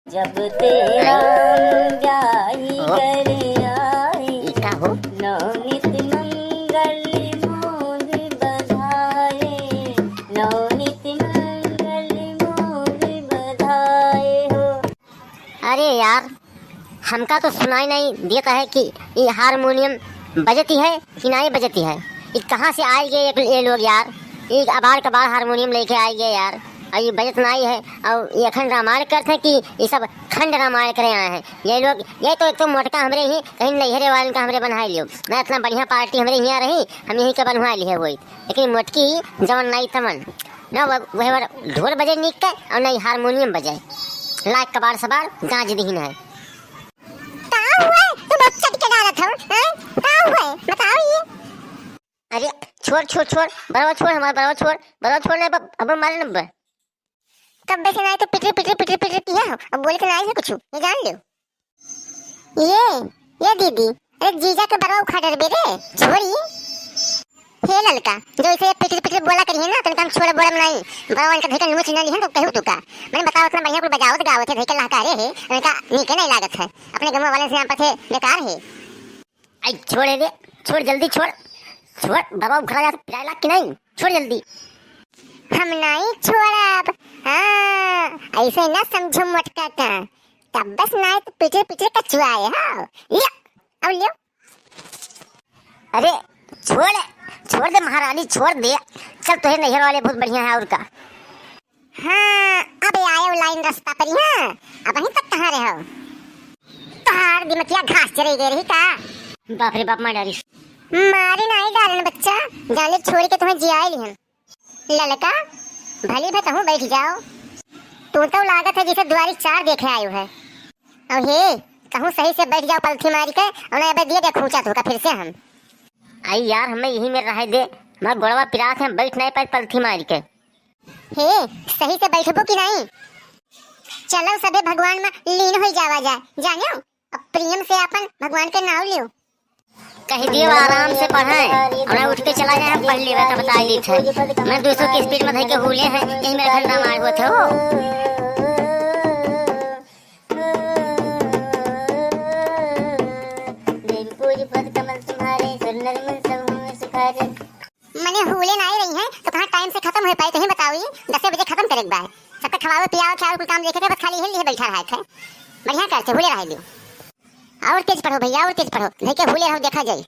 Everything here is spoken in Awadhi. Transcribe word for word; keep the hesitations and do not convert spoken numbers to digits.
जब तेरा ब्याही ओ। घर आए, ई का हो? नवनीत मंगल मोर बधाए, नवनीत मंगल मोर बधाए हो। अरे यार, हमका तो सुनाई नहीं देता है कि ई हारमोनियम बजती है कि नहीं बजती है। ई कहाँ से आए गए एक, ये लोग यार? ई अबार कबार हारमोनियम लेके आए गए यार, और ई बजत नहीं है। और ये अखन रामायण करते हैं कि ये सब खंड रामायण करे आए हैं ये लोग। ये तो एक तो मोटका हमरे ही कहीं नैहरे वालन का हमरे बनाए लियो ना, इतना बढ़िया पार्टी हमरे यहाँ रही, हम यहीं के बनवा लिए होई, लेकिन मोटकी जवन नहीं तमन ना, वह, वह ढोल बजे नीक के और नहीं हारमोनियम बजे, लाग कबार सबार गाज दीन है। का हुआ? तू बहुत चट के डालत हो, हैं? का हुआ? बताओ ये। अरे छोड़, छोड़, छोड़, बड़वा छोड़, हमार बड़वा छोड़, बड़वा छोड़, नहीं अब, अब मारे नब्बे। कब से नहीं तो पिटर, पिटर, पिटर, पिटर किया हो, अब बोल के नहीं है कुछ, ये जान लो। ये, ये दीदी, अरे जीजा के बड़वा उखा डरबे रे, छोड़ी। हे ललका, जो इसे पिटर, पिटर बोला करिए ना, तो इनका हम छोड़ बोला नहीं, बड़वा इनका धइके नोच ना लिहन तो कहू तू का। मैंने बताओ, इतना बढ़िया कुल बजावत गावत है, धइके लहकारे है, इनका नीके नहीं लागत है, अपने गमवा वाले से यहाँ पर थे बेकार है। आई छोड़ रे, छोड़ जल्दी छोड़, छोड़, बाबा उखड़ा जा, पिराए लाग कि नहीं, छोड़ जल्दी। हम नहीं छोड़ब, हाँ, ऐसे ना समझो मोटका का, तब बस नहीं तो पिचर पिचर कचुआए हो, लियो, अब लियो। अरे छोड़, छोड़ दे महारानी, छोड़ दे, चल तोहे नैहर वाले बहुत बढ़िया है और का। हाँ, अबे आयो लाइन रास्ता पर, हाँ, अब वहीं तक कहाँ रहो? तोहार दिमकिया घास चरे गए रही का? बाप रे बाप, मार डारी। मारे नाई डालन बच्चा, जाने छोड़ के तुम्हें जियाए लिहन। ललका, भली भे तहूँ बैठ जाओ। तू तो लागत है जैसे दुआरी चार देखे आयो है। अब हे, कहूँ सही से बैठ जाओ पलथी मारी के, और नहीं अबे दिए दे खूंचा तोहका फिर से हम। आई यार, हमें यही में रहे दे, हमार गोड़वा पिरात है, बैठ नहीं पाए पलथी मारी के। हे, सही से बैठबो कि नहीं? चलो सभे भगवान में लीन होई जावा जाए, जानो? अब प्रेम से अपन भगवान के नाव लियो। कह दियो आराम से पढ़े, हमरा उठ के चला जाए, हम पढ़ लेवे तो बताई देत है। मैं दो सौ की स्पीड में धई के हुले हैं, यही मेरा घंटा मार होत हो। देवी पूज पद कमल तुम्हारे, सुर नर मुनि सब हुए सुखारे। मने हुले नाई रही हैं, तो कहाँ टाइम से खत्म हो पाए, तुहीं बताओ, ये दसे बजे खत्म करे के बा। सबके खवावे, पियावे, खियावे, कुल काम देखे के, बस खाली हिल लिए बैठा रहा है। बढ़िया करते, हुले रह लियो। और तेज पढ़ो भैया, और तेज पढ़ो, लेके हुले रहो, देखा जाए।